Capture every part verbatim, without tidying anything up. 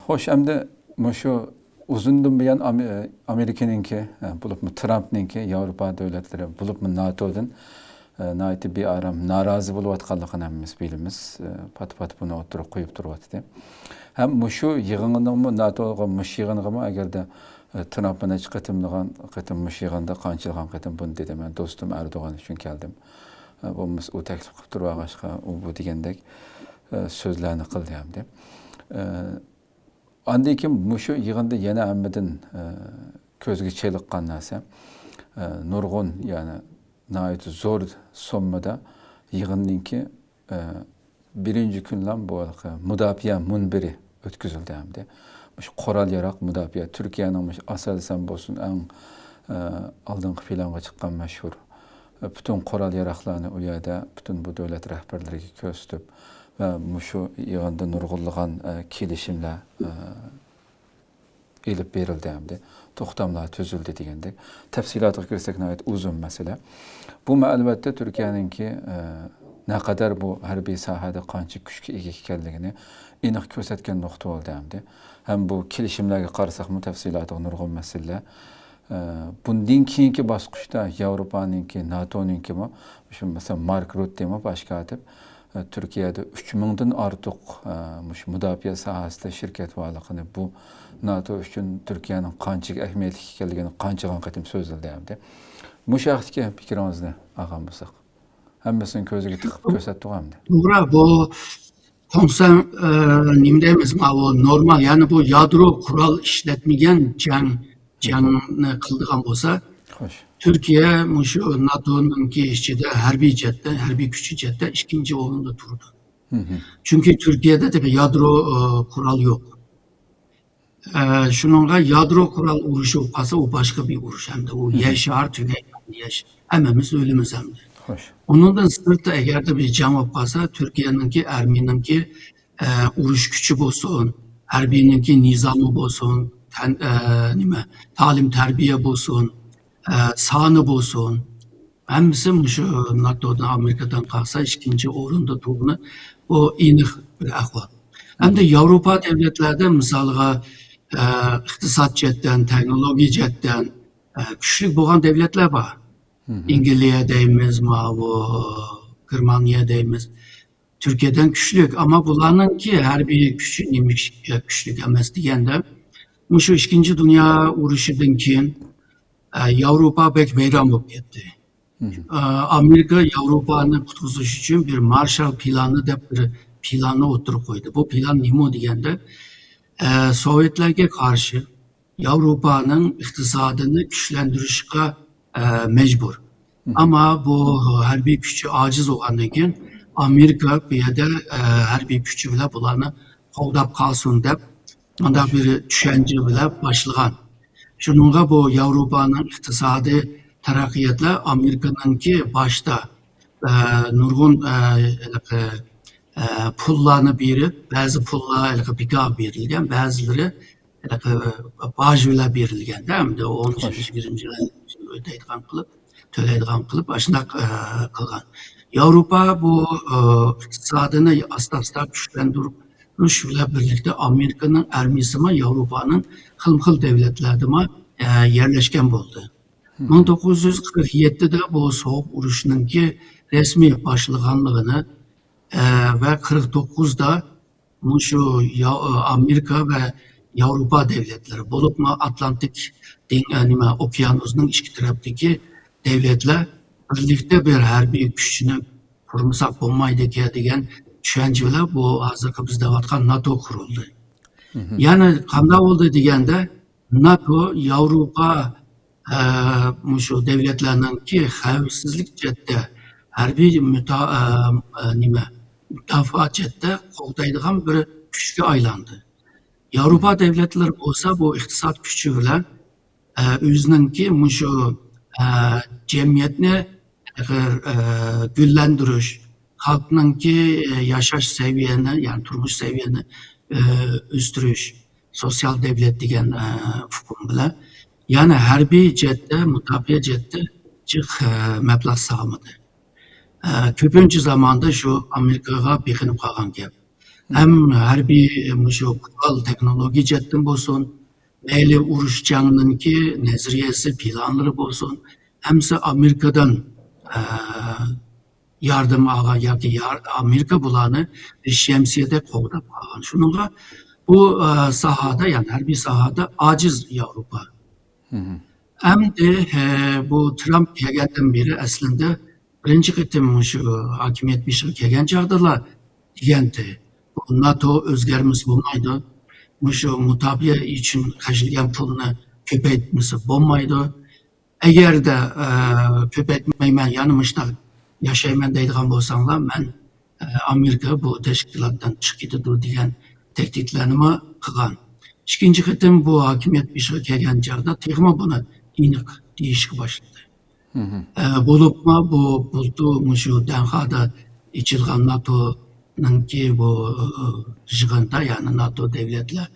خوش، ئەمدى مۇشۇ ئۇزۇندىن بۇيان ئامېرىكىنىڭكى، بولۇپمۇ ترامپنىڭكى ياۋروپا دۆلەتلىرى، بولۇپمۇ ناتودىن ناھايىتى بىئارام، نارازى بولۇۋاتقانلىقىنى ھەممىمىز بىلىمىز. پات-پات بۇنى ئوتتۇرىغا قويۇپ تۇرۇۋاتىدۇ. ھەم مۇشۇ يىغىنغىمۇ، ناتوغا، مۇشۇ يىغىنغىمۇ ئەگەردە ترامپمۇ نەچچە قېتىملىغان قېتىم مۇشۇ يىغىندا قانچىلىغان قېتىم بۇنى دېدى، مەن دوستۇم ئەردوغان ئۈچۈن كەلدىم. بولمىسا ئۇ تەكلىپ قىلىپ تۇرۇۋالغاچقا ئۇ بۇ دېگەندەك سۆزلەرنى قىلدى ھەمدە. ئاندىن كېيىن مۇشۇ يىغىندا يەنە ھەممىدىن، ئە، كۆزگە چېلىققان نەرسە، ئە، نۇرغۇن، يەنى ناھايىتى زور سوممىدا يىغىننىڭكى، ئە، بىرىنچى كۈنلام بۇ ھېلىقى مۇداپىئە مۇنبىرى ئۆتكۈزۈلدى ھەمدە. مۇشۇ قورال ياراق مۇداپىئە، تۈركىيەنىڭ مۇشۇ ئاساسەن بولسۇن، ئەڭ، ئە، ئالدىنقى پىلانغا چىققان مەشھۇر، ئە، پۈتۈن قورال ياراقلارنى ئۇ يەردە پۈتۈن بۇ دۆلەت رەھبەرلىرىگە كۆرسىتىپ، ۋە مۇشۇ يىغىندا نۇرغۇنلىغان، ئە، كېلىشىملەر، ئە، ئېلىپ بېرىلدى ھەمدە توختاملار تۈزۈلدى دېگەندەك. تەپسىلاتىغا كىرسەك ناھايىتى ئۇزۇن مەسىلە. بۇمۇ ئەلۋەتتە تۈركىيەنىڭكى، ئە، نەقەدەر بۇ ھەربىي ساھەدە قانچە كۈچكە ئىگە ئىكەنلىكىنى ئېنىق كۆرسەتكەن نۇقتا بولدى ھەمدە. ھەم بۇ كېلىشىملەرگە قارىساقمۇ تەپسىلاتىغا نۇرغۇن مەسىلىلەر ئە، بۇندىن كېيىنكى باسقۇچتا ياۋروپانىڭكى، ناتونىڭكىمۇ، شۇ مەسىلەن، مارك رۇتتېمۇ باش كاتىپ، ئە، تۈركىيەدە ئۈچ مىڭدىن ئارتۇق، ئە، مۇشۇ مۇداپىئە ساھەسىدە شىركەت بارلىقىنى، بۇ ناتو ئۈچۈن تۈركىيەنىڭ قانچىلىك ئەھمىيەتلىك ئىكەنلىكىنى قانچىلىغان قېتىم سۆزلىدى ھەمدە. مۇشۇ ھەقتىكى پىكرىڭىزنى ئالغان بولساق. ھەممىسىنى كۆزىگە تىقىپ كۆرسەتتىغۇ ئەمدى. توغرا، بۇ كونسەن، ئە، نېمە دەيمىز، ماۋۇ نورمال، يەنى بۇ يادرو قورال ئىشلەتمىگەن جەڭ، جەڭنى قىلىدىغان بولسا، خوش. تۈركىيە مۇشۇ ناتونىڭكى ئىچىدە ھەربىي جەھەتتە، ھەربىي كۈچى جەھەتتە ئىككىنچى ئورۇندا تۇرىدۇ. چۈنكى تۈركىيەدە تېخى يادرو، ئە، قورال يوق. ئە، شۇنىڭغا يادرو قورال ئۇرۇشى بولۇپ قالسا، ئۇ باشقا بىر ئۇرۇش ئەمدى. ئۇ يەر شارى تۈگەيدۇ، يەر ش-، ھەممىمىز ئۆلىمىز ئەمدى. خوش. ئۇنىڭدىن سىرتتا، ئەگەردە بىر جەڭ بولۇپ قالسا، تۈركىيەنىڭكى، ئارمىيىنىڭكى، ئە، ئۇرۇش كۈچى بولسۇن، ھەربىينىڭكى نىزامى بولسۇن، تەن-، ئە، نېمە، تالىم تەربىيە بولسۇن، ئە، سانى بولسۇن، ھەممىسى مۇشۇ ناتودىن، ئامېرىكىدىن قالسا ئىككىنچى ئورۇندا تۇرغىنى، بۇ ئېنىق بىر ئەھۋال. ئەمدى ياۋروپا دۆلەتلەردە مىسالغا، ئە، ئىقتىساد جەھەتتىن، تېخنولوگىيە جەھەتتىن، ئە، كۈچلۈك بولغان دۆلەتلەر بار. ئەنگلىيە دەيمىز، ماۋۇ گېرمانىيە دەيمىز. تۈركىيەدىن كۈچلۈك، ئەمما بۇلارنىڭكى ھەربىي كۈچى نېمە كۈچلۈك ئەمەس دېگەندە، مۇشۇ ئىككىنچى دۇنيا ئۇرۇشىدىن كېيىن، ئە، ياۋروپا بەك ۋەيران بولۇپ كەتتى. ئە، ئامېرىكا ياۋروپانى قۇتقۇزۇش ئۈچۈن بىر مارشال پىلانى دەپ بىر پىلاننى ئوتتۇرىغا قويدى. بۇ پىلان نېمە دېگەندە، ئە، سوۋېتلەرگە قارشى ياۋروپانىڭ ئىقتىسادىنى كۈچلەندۈرۈشكە، ئە، مەجبۇر. ئەمما بۇ ھەربىي كۈچى ئاجىز بولغاندىن كېيىن، ئامېرىكا بۇ يەردە، ئە، ھەربىي كۈچى بىلەن بۇلارنى قوغداپ قالسۇن دەپ، مۇنداق بىر چۈشەنچە بىلەن باشلىغان. شۇنىڭغا بۇ ياۋروپانىڭ ئىقتىسادىي تەرەققىياتلار ئامېرىكىنىڭكى باشتا، ئە، نۇرغۇن، ئە، ھېلىقى، ئە، پۇللارنى بېرىپ، بەزى پۇللار ھېلىقى بىكار بېرىلگەن، بەزىلىرى ھېلىقى باج بىلەن بېرىلگەندە، ئەمدى ئون يىل، يىگىرمە يىل ئۆتەيدىغان قىلىپ، تۆلەيدىغان قىلىپ، ئاشۇنداق، ئە، قىلغان. ياۋروپا بۇ، ئە، ئىقتىسادىنى ئاستا-ئاستا كۈچلەندۈرۈش بىلەن بىرلىكتە ئامېرىكىنىڭ ئارمىيىسىمۇ ياۋروپانىڭ خىلمۇ خىل دۆلەتلەردىمۇ، ئە، يەرلەشكەن بولدى. مىڭ توققۇز يۈز قىرىق يەتتىدە بۇ سوغۇق ئۇرۇشنىڭكى رەسمىي باشلىغانلىقىنى، ئە، ۋە قىرىق توققۇزدا مۇشۇ يا-، ئامېرىكا ۋە ياۋروپا دۆلەتلىرى، بولۇپمۇ ئاتلانتىك دېڭ-، ئە، نېمە، ئوكيانۇسنىڭ ئىچكى تەرەپتىكى دۆلەتلەر بىرلىكتە بىر ھەربىي كۈچنى قۇرمىساق بولمايدىكەن دېگەن چۈشەنچە بىلەن بۇ ھازىرقى بىز دەۋاتقان ناتو قۇرۇلدى. يەنى قانداق بولدى دېگەندە، ناتو ياۋروپا، ئە، مۇشۇ دۆلەتلەرنىڭكى خەۋپسىزلىك جەھەتتە، ھەربىي مۇتا-، ئە، ئە، نېمە، مۇداپىئە جەھەتتە قوغدايدىغان بىر كۈچكە ئايلاندى. ياۋروپا دۆلەتلىرى بولسا بۇ ئىقتىساد كۈچى بىلەن، ئە، ئۆزىنىڭكى مۇشۇ، ئە، جەمئىيەتنى، ئە، گۈللەندۈرۈش، خەلقنىڭكى، ئە، ياشاش سەۋىيەنى، يەنى تۇرمۇش سەۋىيەنى، ئە، ئۆستۈرۈش، سوتسىيال دۆلەت دېگەن، ئە، ئۇقۇم بىلەن، يەنى ھەربىي جەھەتتە، مۇداپىئە جەھەتتە جىق، ئە، مەبلەغ سالمىدى. ئە، كۆپىنچە زاماندا شۇ ئامېرىكىغا بېقىنىپ قالغان گەپ. ھەم ھەربىي مۇشۇ قورال تېخنولوگىيە جەھەتتىن بولسۇن، مەيلى ئۇرۇش جەڭنىڭكى نەزەرىيەسى، پىلانلىرى بولسۇن، ھەممىسى ئامېرىكىدىن، ئە، ياردەم ئالغان ياكى يار-، ئامېرىكا بۇلارنى بىر شەمسىيەدەك قوغداپ قالغان. شۇنىڭغا بۇ، ئە، ساھەدە، يەنى ھەربىي ساھەدە ئاجىز ياۋروپا. ئەمدى، ئە، بۇ ترامپ كەلگەندىن بېرى ئەسلىندە بىرىنچى قېتىم مۇشۇ ھاكىمىيەت بېشىغا كەلگەن چاغدىلا دېگەنتى، بۇ ناتو ئۆزگەرمىسە بولمايدۇ. مۇشۇ مۇداپىئە ئۈچۈن خەجلىگەن پۇلنى كۆپەيتمىسە بولمايدۇ. ئەگەردە، ئە، كۆپەيتمەيمەن، يەنە مۇشۇنداق ياشايمەن دەيدىغان بولساڭلار، مەن، ئە، ئامېرىكا بۇ تەشكىلاتتىن چىقىپ كېتىدۇ دېگەن تەھدىتلەرنىمۇ قىلغان. ئىككىنچى قېتىم بۇ ھاكىمىيەت بېشىغا كەلگەن چاغدا تېخىمۇ بۇنى ئېنىق دېيىشكە باشلىدى. ئە، بولۇپمۇ بۇ بۇلتۇر مۇشۇ دەنخادا ئېچىلغان ناتونىڭكى بۇ، ئە، يىغىندا، يەنى ناتو دۆلەتلەر،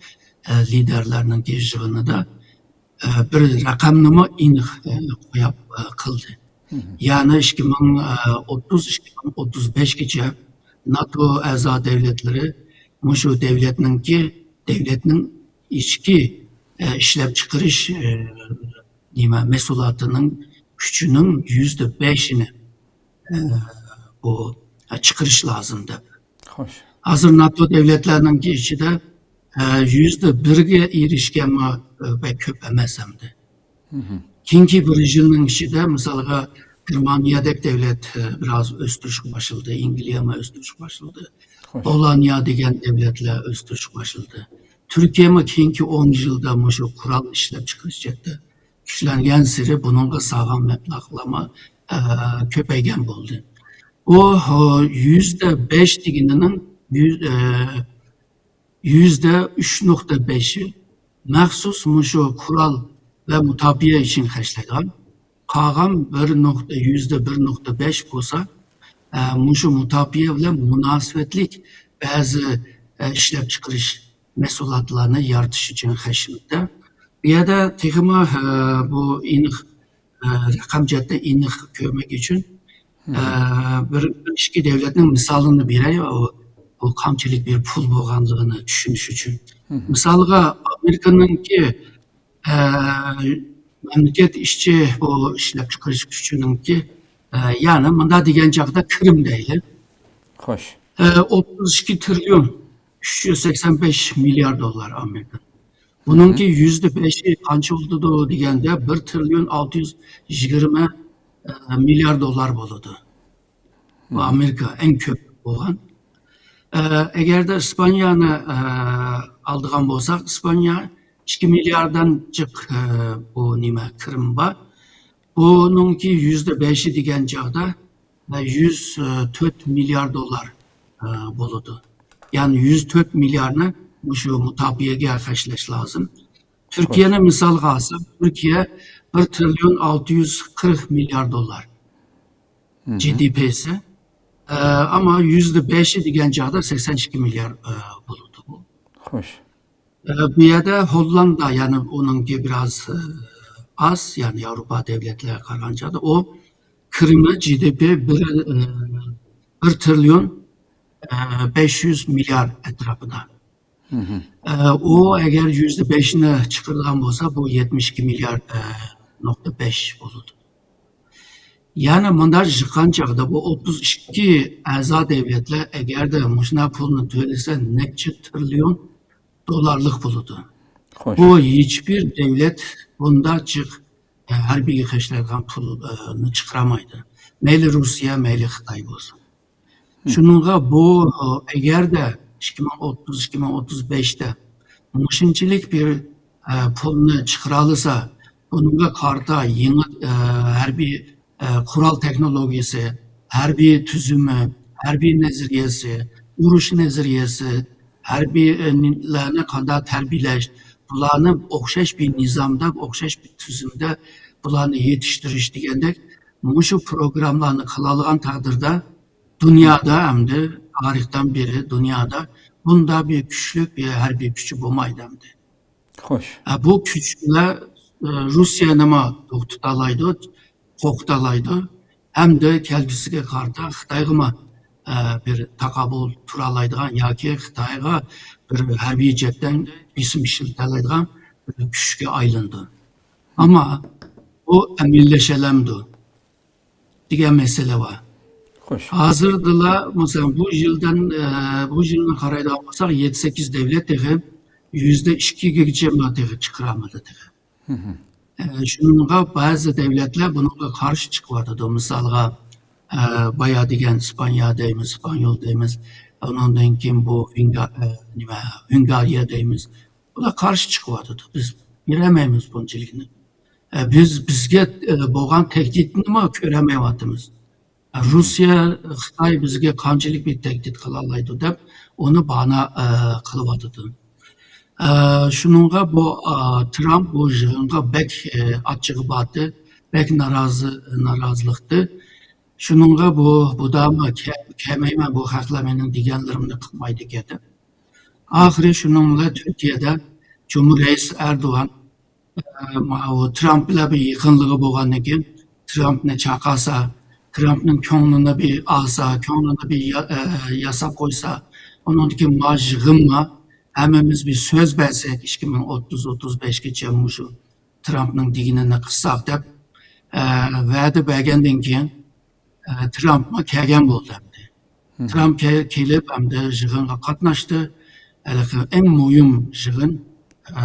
ئە، لىدېرلىرىنىڭكى يىغىنىدا، ئە، بىر رەقەمنىمۇ ئېنىق، ئە، قويۇپ، ئە، قىلدى. يەنى ئىككى مىڭ ئوتتۇز، ئىككى مىڭ ئوتتۇز بەشكىچە ناتو ئەزا دۆلەتلىرى مۇشۇ دۆلەتنىڭكى، دۆلەتنىڭ ئىچكى، ئە، ئىشلەپچىقىرىش، ئە، نېمە، مەھسۇلاتىنىڭ كۈچىنىڭ يۈزدە بەشىنى، ئە، بۇ، ئە، چىقىرىش لازىم دەپ. خوش. ھازىر ناتو دۆلەتلەرنىڭكى ئىچىدە، ئە، يۈزدە بىرگە ئېرىشكەنمۇ، ئە، بەك كۆپ ئەمەس ئەمدى. كېيىنكى بىر يىلنىڭ ئىچىدە، مىسالغا، گېرمانىيەدەك دۆلەت، ئە، بىراز ئۆستۈرۈشكە باشلىدى، ئەنگلىيەمۇ ئۆستۈرۈشكە باشلىدى، خوش. پولونىيە دېگەن دۆلەتلەر ئۆستۈرۈشكە باشلىدى. تۈركىيەمۇ كېيىنكى ئون يىلدا مۇشۇ قورال ئىشلەپچىقىرىش جەھەتتە كۈچلەنگەنسېرى بۇنىڭغا سالغان مەبلەغلىرىمۇ، ئە، كۆپەيگەن بولدى. بۇ، ئە، يۈزدە بەش دېگىنىنىڭ يۈز، ئە، يۈزدە ئۈچ نۇقتا بەشى مەخسۇس مۇشۇ قورال ۋە مۇداپىئە ئۈچۈن خەجلەيدىغان. قالغان بىر نۇقتا، يۈزدە بىر نۇقتا بەش بولسا، ئە، مۇشۇ مۇداپىئە بىلەن مۇناسىۋەتلىك بەزى، ئە، ئىشلەپچىقىرىش مەھسۇلاتلارنى يارىتىش ئۈچۈن خەجلىمەكتە. بۇ يەردە تېخىمۇ، ئە، بۇ ئېنىق، ئە، رەقەم جەھەتتە ئېنىق كۆرمەك ئۈچۈن، ئە، بىر، بىر ئىككى دۆلەتنىڭ مىسالىنى بېرەي، ئۇ، ئۇ قانچىلىك بىر پۇل بولغانلىقىنى چۈشىنىش ئۈچۈن. مىسالغا، ئامېرىكىنىڭكى، ئە، مەملىكەت ئىچى بۇ ئىشلەپچىقىرىش كۈچىنىڭكى، ئە، يەنى مۇنداق دېگەن چاغدا كىرىم دەيلى. خوش. ئە، ئوتتۇز ئىككى تىرىليون ئۈچ يۈز سەكسەن بەش مىليار دوللار ئامېرىكا. بۇنىڭكى يۈزدە بەشى قانچە بولىدۇ دېگەندە، بىر تىرىليون ئالتە يۈز يىگىرمە، ئە، مىليار دوللار بولىدۇ. بۇ ئامېرىكا ئەڭ كۆپ بولغان. ئە، ئەگەردە ئىسپانىيەنى، ئە، ئالىدىغان بولساق، ئىسپانىيە ئىككى مىلياردتىن جىق، ئە، بۇ نېمە، كىرىم بار. بۇنىڭكى يۈزدە بەشى دېگەن چاغدا، ئە، يۈز تۆت مىليار دوللار، ئە، بولىدۇ. يەنى يۈز تۆت مىليارنى مۇشۇ مۇداپىئەگە خەجلەش لازىم. تۈركىيەنى مىسالغا ئالساق، تۈركىيە بىر تىرىليون ئالتە يۈز قىرىق مىليار دوللار جى دى پىسى. ئە، ئەمما يۈزدە بەشى دېگەن چاغدا سەكسەن ئىككى مىليار، ئە، بولىدۇ بۇ. خوش. ئە، بۇ يەردە ھوللاندا، يەنى ئۇنىڭكى بىراز، ئە، ئاز، يەنى ياۋروپا دۆلەتلىرىگە قارىغان چاغدا ئۇ كىرىمى جى دى پى بىر، ئە، بىر تىرىليون، ئە، بەش يۈز مىليار ئەتراپىدا. ئە، ئۇ ئەگەر يۈزدە بەشىنى چىقىرىدىغان بولسا، بۇ يەتمىش ئىككى مىليار، ئە، نۇقتا بەش بولىدۇ. يەنى مۇنداق چىققان چاغدا بۇ ئوتتۇز ئىككى ئەزا دۆلەتلەر ئەگەردە مۇشۇنداق پۇلنى تۆلىسە، نەچچە تىرىليون دوللارلىق بولىدۇ. خوش. بۇ ھېچبىر دۆلەت بۇنداق جىق، ئە، ھەربىيگە خەجلەيدىغان پۇلنى چىقىرالمايدۇ. مەيلى روسىيە، مەيلى خىتاي بولسۇن. شۇنىڭغا بۇ، ئە، ئەگەردە ئىككى مىڭ ئوتتۇز، ئىككى مىڭ ئوتتۇز بەشتە مۇشۇنچىلىك بىر، ئە، پۇلنى چىقىرالىسا، بۇنىڭغا قارىتا يېڭى، ئە، ھەربىي، ئە، قورال تېخنولوگىيەسى، ھەربىي تۈزۈمى، ھەربىي نەزەرىيەسى، ئۇرۇش نەزەرىيەسى، ھەربىيلەرنى قانداق تەربىيەلەش، بۇلارنى ئوخشاش بىر نىزامدا، ئوخشاش بىر تۈزۈمدە بۇلارنى يېتىشتۈرۈش دېگەندەك مۇشۇ پروگراممىلارنى قىلالىغان تەقدىردە، دۇنيادا ئەمدى تارىختىن بېرى دۇنيادا بۇنداق بىر كۈچلۈك بىر ھەربىي كۈچى بولمايدۇ ئەمدى. خوش. ئە، بۇ كۈچ بىلەن، ئە، روسىيەنىمۇ توختىتالايدۇ، قورقۇتالايدۇ. ھەمدە كەلگۈسىگە قارىتا خىتايغىمۇ، ئە، بىر تاقابىل تۇرالايدىغان ياكى خىتايغا بىر ھەربىي جەھەتتىن بېسىم ئىشلىتەلەيدىغان بىر كۈچكە ئايلىنىدۇ. ئەمما بۇ ئەمەلىيلەشەلەمدۇ دېگەن مەسىلە بار. خوش. ھازىردىلا، مەسىلەن، بۇ يىلدىن، ئە، بۇ يىلنى قارايدىغان بولساق، يەتتە سەككىز دۆلەت تېخى يۈزدە ئىككىگىچە تېخى چىقىرالمىدى تېخى. ئە، شۇنىڭغا بەزى دۆلەتلەر بۇنىڭغا قارشى چىقىۋاتىدۇ. مىسالغا، ئە، بايا دېگەن ئىسپانىيە دەيمىز، ئىسپانيول دەيمىز. ئۇنىڭدىن كېيىن بۇ ۋېنگا-، ئە، نېمە، ھۈنگارىيە دەيمىز. بۇلار قارشى چىقىۋاتىدۇ. بىز بېرەلمەيمىز بۇنچىلىكنى. ئە، بىز، بىزگە، ئە، بولغان تەھدىتنىمۇ كۆرەلمەيۋاتىمىز. ئە، روسىيە، خىتاي بىزگە قانچىلىك بىر تەھدىت قىلالايدۇ دەپ ئۇنى باھانە، ئە، قىلىۋاتىدۇ. ئە، شۇنىڭغا بۇ، ئە، ترامپ بۇ يىغىنغا بەك، ئە، ئاچچىقى باردى، بەك نارازى، نارازىلىقتى. شۇنىڭغا بۇ، بۇ داما كە-، كەلمەيمەن، بۇ خەقلەر مېنىڭ دېگەنلىرىمنى قىلمايدىكەن دەپ. ئاخىرى شۇنىڭ بىلەن تۈركىيەدە جۇمھۇر رەئىس ئەردوغان، ئە، ماۋۇ ترامپ بىلەن بىر يېقىنلىقى بولغاندىن كېيىن، ترامپنى چاقىرسا، ترامپنىڭ كۆڭلىنى بىر ئالسا، كۆڭلىنى بىر يا-، ئە، ياساپ قويسا، ئۇنىڭدىن كېيىن ما يىغىنما ھەممىمىز بىر سۆز بەرسەك، ئىككى مىڭ ئوتتۇز، ئوتتۇز بەشكىچە مۇشۇ ترامپنىڭ دېگىنىنى قىلساق دەپ، ئە، ۋەدە بەرگەندىن كېيىن، ئە، ترامپمۇ كەلگەن بولدى ئەمدى. ترامپ كە-، كېلىپ ئەمدى يىغىنغا قاتناشتى. ھېلىقى ئەڭ مۇھىم يىغىن، ئە،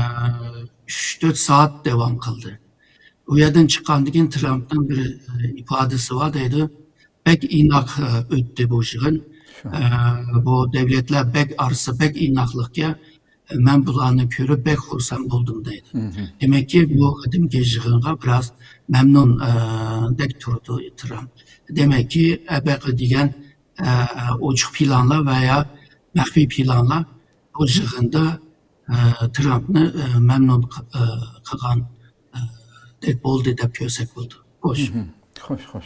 ئۈچ تۆت سائەت داۋام قىلدى. ئۇ يەردىن چىققاندىن كېيىن ترامپنىڭ بىر، ئە، ئىپادىسى بار دەيدۇ. بەك ئىناق، ئە، ئۆتتى بۇ يىغىن. ئە، بۇ دۆلەتلەر بەك ئارىسى بەك ئىناقلىقكە، ئە، مەن بۇلارنى كۆرۈپ بەك خۇرسەن بولدۇم دەيدۇ. دېمەككى، بۇ قېتىمقى يىغىنغا بىراز مەمنۇن، ئە، دەك تۇرىدۇ ترامپ. دېمەككى، ئەبەقى دېگەن، ئە، ئوچۇق پىلانلار ۋە يا مەخپىي پىلانلار بۇ يىغىندا، ئە، ترامپنى، ئە، مەمنۇن قى-، ئە، قىلغان، ئە، دەك بولدى دەپ كۆرسەك بولىدۇ. خوش. خوش، خوش.